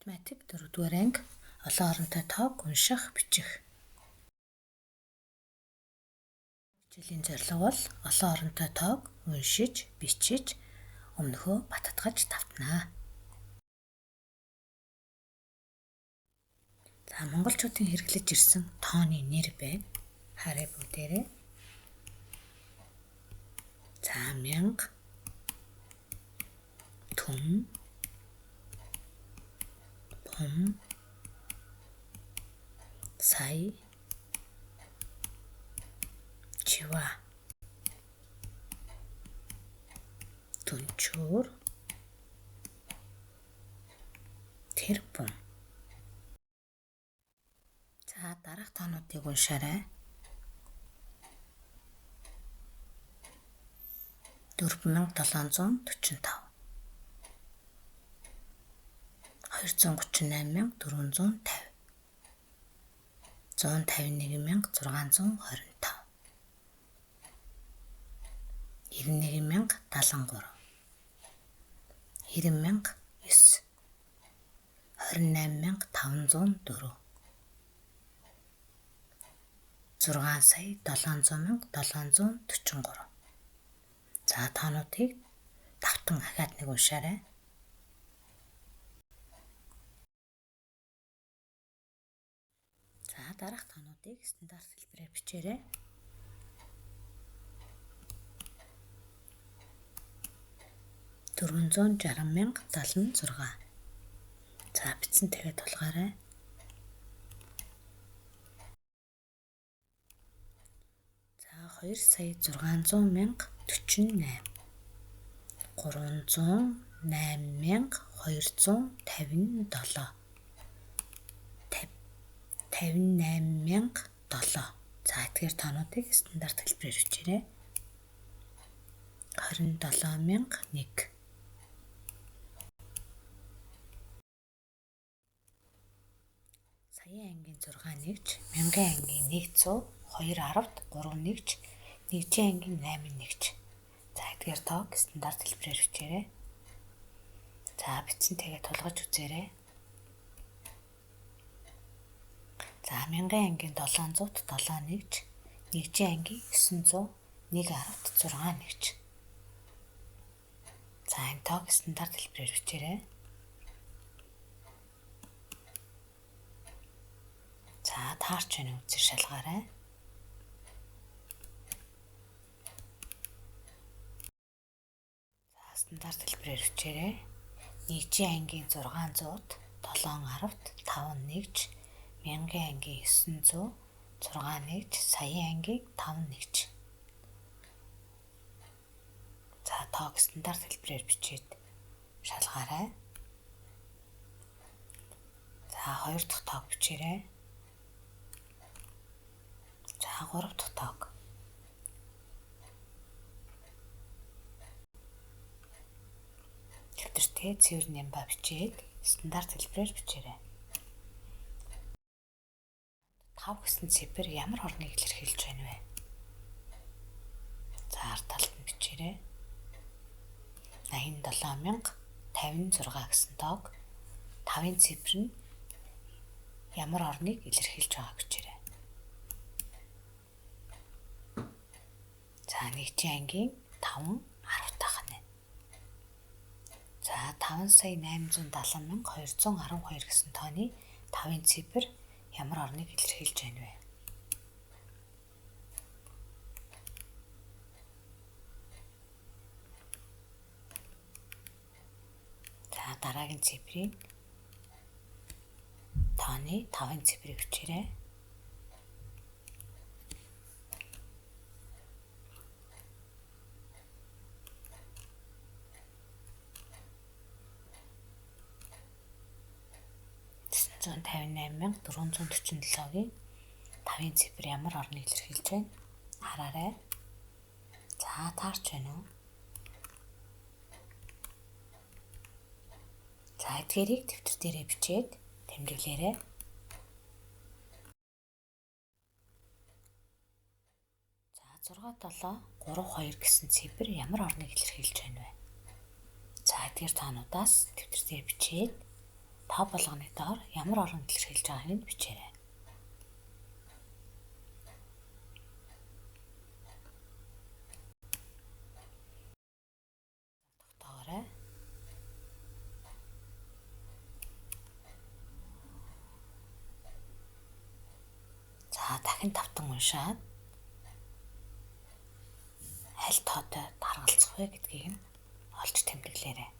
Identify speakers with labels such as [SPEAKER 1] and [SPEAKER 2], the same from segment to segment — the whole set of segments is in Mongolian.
[SPEAKER 1] Математик 4-р анги олон оронтой тоог унших, бичих. Хичээлийн зорилго бол олон оронтой тоог уншиж, бичиж, өмнөхөө бататгаж давтана. За монголчуудын хэрэглэж ирсэн тооны нэр байна. Харъя бүгдээрээ. За 1000, түм, бум, сая, чива, түнчүүр, тэрбум. За дараах тоонуудыг уншаарай. 4745, 238450, 151625, 91073, 90009, 28504, 6 сая 700 743. За тоонуудыг давтан ахиад нэг уншаарай. За дараах тоонуудыг стандарт хэлбэрээр бичээрэй. 460 076. За бичсэн тэгээд тулгаарай. За 2 сая 600 мянга 48, 308 257, 58 007. За эдгээр тоонуудыг стандарт хэлбэрээр бичээрэй. 27 001. Саяын ангийн 6 нэгж, мянган ангийн 100, 2 аравт 3 нэгж, нэгжийн ангийн 8 нэгж. За эдгээр тоог стандарт хэлбэрээр бичээрэй. За бичсэн тэгээд тулгаж үзээрэй. За мянган ангийн 700-т 7 нэгж, нэгжийн ангийн 900, 1 аравт 6 нэгж. За энэ тоог стандарт хэлбэрээр бичээрэй. За таарч байна үзэж шалгаарай. За стандарт хэлбэрээр бичээрэй. Нэгжийн ангийн 600-т 7 аравт 5 нэгж, мянган ангийн 900, 6 нэгж, саяын ангийн 5 нэгж. За тоог стандарт хэлбэрээр бичээд шалгаарай. За 2 дахь тоог бичээрэй. За 3 дахь тоог. Дэвтэртээ цэвэр нямба бичээд стандарт хэлбэрээр бичээрэй. 5 гэсэн цифр ямар орныг илэрхийлж байна вэ? За ард талд нь бичээрэй. 87 056 гэсэн тоог 5-ын цифр нь ямар орныг илэрхийлж байгааг бичээрэй. За нэгжийн ангийн 5 аравтайх нь. За 5 сая 870 212 гэсэн тооны 5-ын цифр ямар орныг илэрхийлж байна вэ? За дараагийн цифрийг тооны 5-ын цифрийг бичээрэй. 958 447-гийн 5-ын цифр ямар орныг илэрхийлж байна? Хараарай. За таарч байна уу? За эдгээрийг дэвтэр дээрээ бичээд тэмдэглээрэй. За 6 7 3 2 гэсэн цифр ямар орныг илэрхийлж байна вэ? За эдгээр тоонуудаас дэвтэр дээр бичээд Тоо болгоны доор ямар орон илэрхийлж байгааг нь бичээрэй. Тогтоогоорой. За дахин тавтан уншаад аль тоотой таргалцах вэ гэдгийг нь олж тэмдэглээрэй.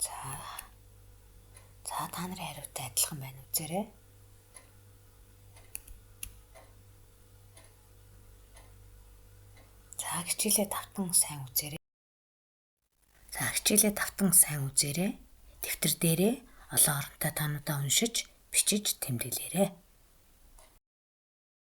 [SPEAKER 1] За. За та нарын хариутай адилхан байна үзээрэй. За хичээлээ тавтан сайн үзээрэй. За хичээлээ тавтан сайн үзээрэй. Дэвтэр дээрээ олон оронтой тоонуудаа уншиж, бичиж тэмдэглээрэй.